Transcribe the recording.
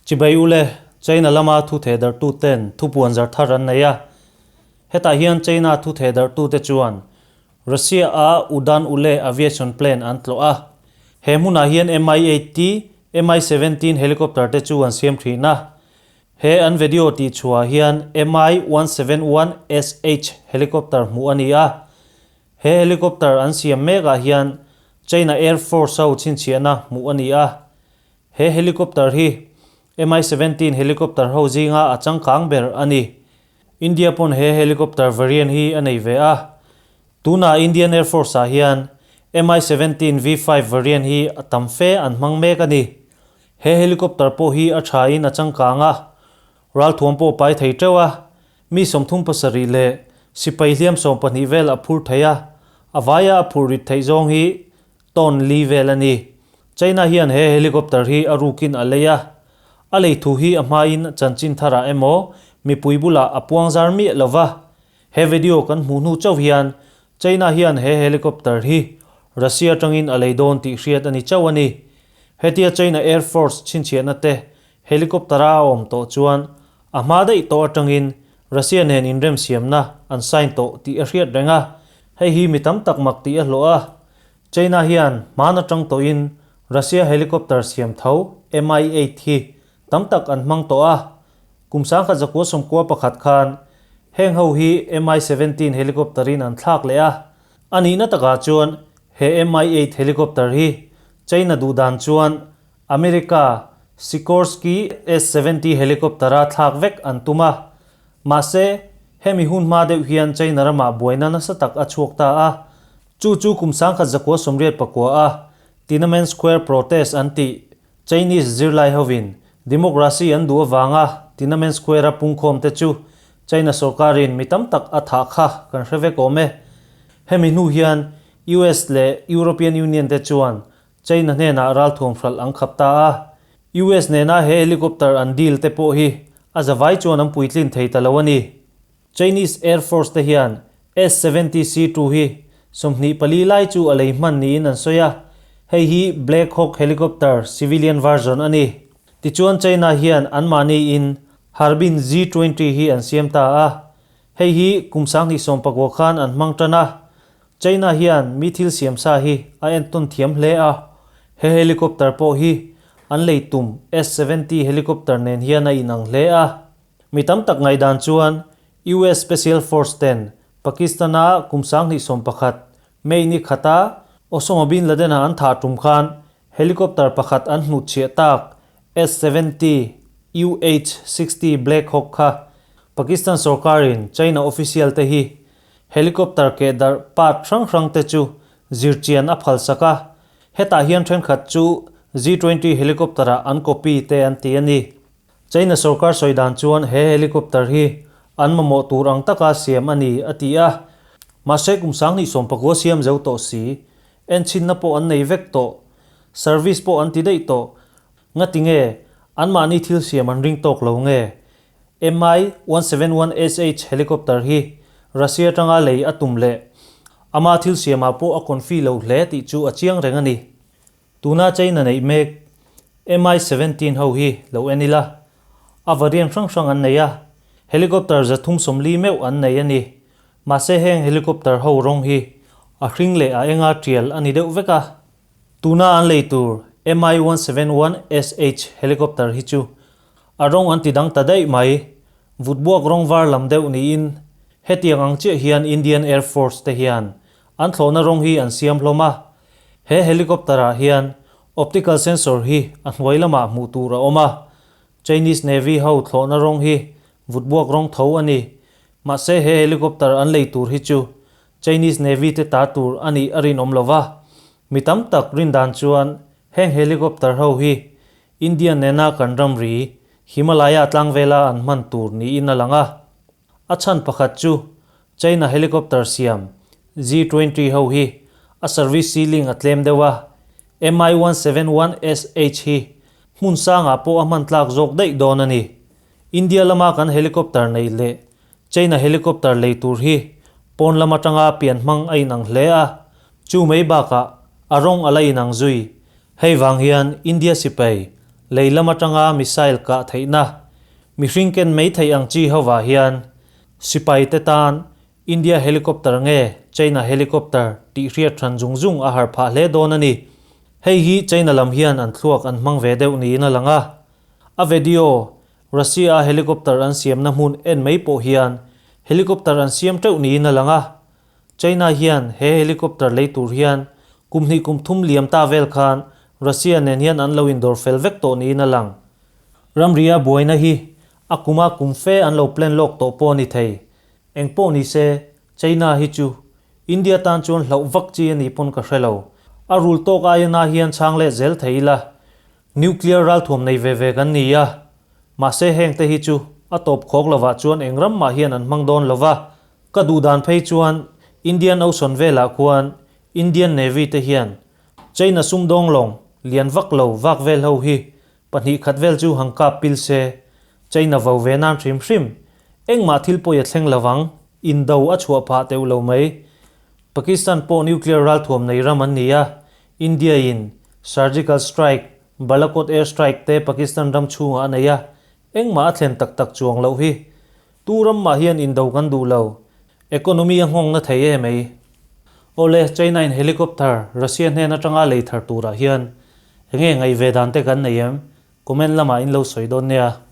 Chibai ule, China lama thu thehdarhtu ten thupuan zar thar an nei a. Hetah hian China thu thehdarhtu te chuan Russia a Udan Ule aviation plane an tlawh a. He hmunah hian Mi-8T, Mi-17 helicopter te chu an siam thin a. He an video tih chhuah hian Mi-171SH helicopter hmuh a ni a. He helicopter an siam mekah hian China Air Force ho chhinchhiahna hmuh a ni a. He helicopter hi Mi-17 helicopter ho zinga a changkang ber a ni. India pawn he helicopter variant hi a nei ve a. Tunah Indian Air Force ah hian Mi-17 V5 variant hi a tam fe an hmang mek a ni. He helicopter pawh hi a tha in a changkang a, ralthuam pawh pai thei teuh a, mi 37 leh sipai hliam 12 vel a phur thei a, a vaia a phurh rit theih zawng hi Tawn li vel a ni. China hian he helicopter hi a rukin a lei a. A lei thu hi a hmain chanchin tharah emaw mipui bulah a puang zar miah lo va. He video kan hmuh hnu chauh hian China hian he helicopter hi Russia atangin a lei dawn tih hriat a ni chauh a ni. Hetia China Air Force chhinchhiahna te helicopter a a awm tawh chuan a hma daih tawh atangin Russia nen inremsiamna an sign tawh tih a hriat reng a. Hei hi mi tam tak mak tih a hlawh a. China hian hmaan atang tawhin Russia helicopter siam tho Mi-8 hi tam tak an hmang tawh a. Kum 1991 khan heng ho hi Mi-17 helicopter in an thlak leh a. A nihna takah chuan he Mi-8 helicopter hi China duhdan chuan America Sikorsky S-70 helicopter a thlak vek an tum a. Mahse, hemi hun hma deuh hian China ramah buaina nasa tak a chhuak ta a. Chu chu kum 1989 a Tiananmen Square protest an tih Chinese zirlai hovin democracy an duh avanga Tiananmen Square a pungkhawm te chu China sorkarin mi tam tak a thah kha kan hre vek awm e. Hemi hnu hian US leh European Union te chuan China hnenah ralthuam hralh an khap ta a. US nena he helicopter an deal te pawh hi a zavai chuan an puitlin thei ta lo a ni. Chinese Air Force te hian S-70 C2 hi 24 lai chu a lei hman niin an sawi a, hei hi Black Hawk helicopter civilian version a ni. Tichuan China hian anmahni in Harbin Z-20 hi an siam ta a, hei hi kum 2019 khan an hmang tan a. China hian mi thil siam sa hi a entawn thiam hle a, he helicopter pawh hi an lei tum S-70 helicopter nen hian a inang hle a. Mi tam tak ngaihdan chuan US Special Force ten Pakistan-a kum 2011 May ni khata Osama bin Laden-a an thah tum khan helicopter pakhat an hnutchhiah tak S-70 UH-60 Black Hawk kha Pakistan sorkarin China official te hi helicopter keh darh part hrang hrang te chu zirchian a phalsak a, hetah hian thenkhat chu Z-20 helicopter-ah an copy te an ti a ni. China sorkar sawi dan chuan he helicopter hi an mamawh tur ang taka siam a ni, a ti a. Mahse kum 2019 siam zo tawh si, enchhinna pawh an nei vek tawh, service pawh an ti daih tawh. Ngati nge anmahni thil siam an ring tawk lo nge? Mi-171SH helicopter hi Russia atanga lei a tum leh ama thil siamah pawh a confi lo hle tih chu a chiang reng a ni. Tuna China neih mek Mi-17 ho hi lo en ila, a variant hrang hrang an nei a, helicopter 340 meuh an nei a ni. Mahse heng helicopter ho rawng hi a hring leh a enga tial a ni deuh vek a. Tuna an lei tur Mi-171SH helicopter hi chu a rawng an ti dang ta daih mai. Vutbuak rawng var lam deuh niin hetiang ang chiah hian Indian Air Force te hian an thlawhna rawng hi an siam hlawm a. He helicopter ah hian optical sensor hi a hnuai lamah hmuh tur a awm a, Chinese Navy ho thlawhna rawng hi vutbuak rawng tho a ni. Mahse he helicopter an lei tur hi chu Chinese Navy te ta tur a nih a rinawm lo va. Mi tam tak rindan chuan heng helicopter ho hi India nena kan ramri Himalaya tlangvela an hman tur niin a lang a. A chhan pakhat chu China helicopter siam Z-20 ho hi a service ceiling a tlem deuh a, Mi-171SH hi hmun sangah pawh a hman tlak zawk daih dawn a ni. India lama kan helicopter neih leh China helicopter lei tur hi pawn lam atanga pian hmang a inang hle a, chu mai bakah a rawng a la inang zui. Hei vang hian India sipai Lei lam atanga missile kah theihna, mihring ken mai theih ang chi hovah hian sipai te tan India helicopter nge China helicopter tih hriat hran zung zung a har phah hle dawn a ni. Hei hi China lam hian an thluak an hmang ve deuh niin a lang a. A video, Russia-a helicopter an siamna hmun en mai pawh hian helicopter an siam teuh niin a lang a. China hian he helicopter lei tur hian kum hnih kum thum liam ta vel khan Russia nen hian an lo indawr fel vek tawh niin a lang. Ramria buaina hi a kuma kum fe an lo plan lawk tawh pawh a ni thei. Eng pawh ni se, China hi chu India tan chuan hlauh vak chi a nih pawn ka hre lo. A rul tawk aia na hian chhang leh zel thei ila. Nuclear ralthuam nei ve ve kan ni a, mahse heng te hi chu a tawp khawk lovah chuan eng ram mah hian an hmang dawn lova. Ka duh dan phei chuan Indian Ocean velah khuan Indian Navy te hian China sumdawng lawng lian vak lo vak vel ho hi 2 khat vel chu hang kap pil se, China vo ve nan hrim hrim. Engmah thil pawi a thleng lovang, indo a chhuah phah teuh lo mai. Pakistan pawh nuclear ralthuam nei ram an ni a, India in surgical strike, Balakot air strike te Pakistan ram chhungah a nei a, engmah a thlen tak tak chuang loh hi. Tu ram mah hian indo kan duh lo. Economy a nghawng na thei em ei. Awle, China in helicopter Russia hnen atanga lei thar turah hian enge ngaih ve dan te kan nei em? Comment lamah in lo sawi dawn nia.